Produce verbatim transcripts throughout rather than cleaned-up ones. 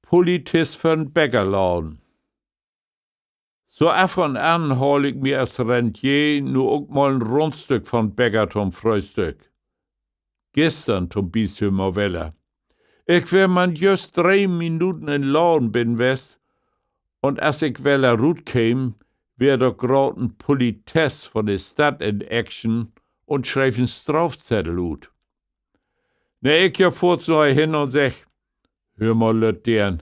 Politess vör 'n Bäckerladen. So af un an haal ik mi as Rentier nu ok mal en Rundstück von Bäcker to'n Fröhstück. Güstern to'n Bispill mal wedder. Ik weer man jüst dree Minuten in Laden binnen west, un as ik wedder rutkeem, weer dor graad en Politess von de Stadt in Action un schreev en Straafzeddel ut. Nee, ik ja foorts na hen un segg: Höör mal, lütt Deern,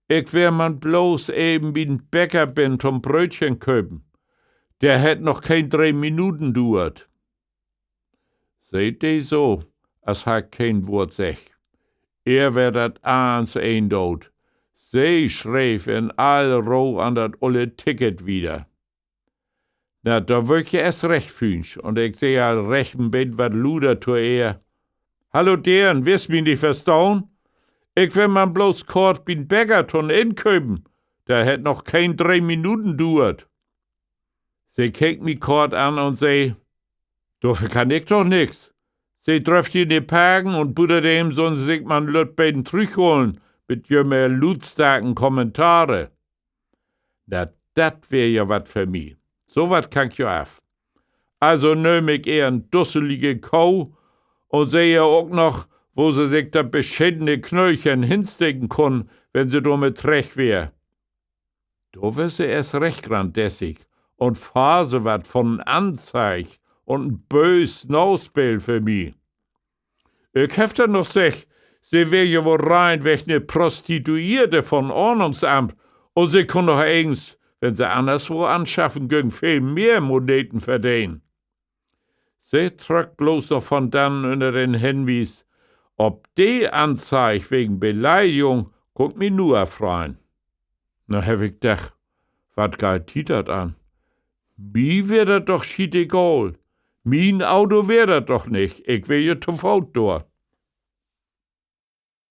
ik weer man blots even bi'n Bäcker binnen to'n Brötchen köpen. Dat hett noch keen dree Minuten duert. Se dee so, as harr ik keen Woort seggt. Ehr weer dat allens eendoot. Se schreev in all Roh an dat olle Ticket wieder. Na, dor wöör ik eerst recht fünsch un ik sä al recht en beten wat luder to ehr: Hallo Deern, wist mi nich verstahn? Ik weer man blots kort bi'n Bäcker to'n Inköpen. Dat hett noch keen dree Minuten duert. Se keek mi kort an un sä: Dorför kann ik doch nix. Se dröfft hier nich parken un buterdem sull'n Se sik man lütt beten trüchhollen mit jümehr luutstarken Kommentare. Na, dat weer ja wat för mi. So wat kann ik jo af. Also nööm ik ehr en dusselige Koh un sä ehr ok noch, wo se sik dat beschedene Knöllchen hensteken kunn, wenn se dormit trecht weer. Dor weer se eerst recht grandessig un faselt wat von en Anzeig un en böös Naspeel för mi. Ik heff denn noch seggt, se weer ja woll reinweg 'ne Prostituierte von Ordnungsamt un se kunn doch egens, wenn se annerswo anschaffen güng, veel mehr Moneten verdenen. Se tröck blots noch von dannen ünner den Henwies: Op de Anzeig wegen Beleidigung kunn ik mi nu al freien. Na, heff ik dacht, wat geiht di dat an? Mi weer dat doch schietegal. Mien Auto weer dat doch nich. Ik weer ja to Foot dor.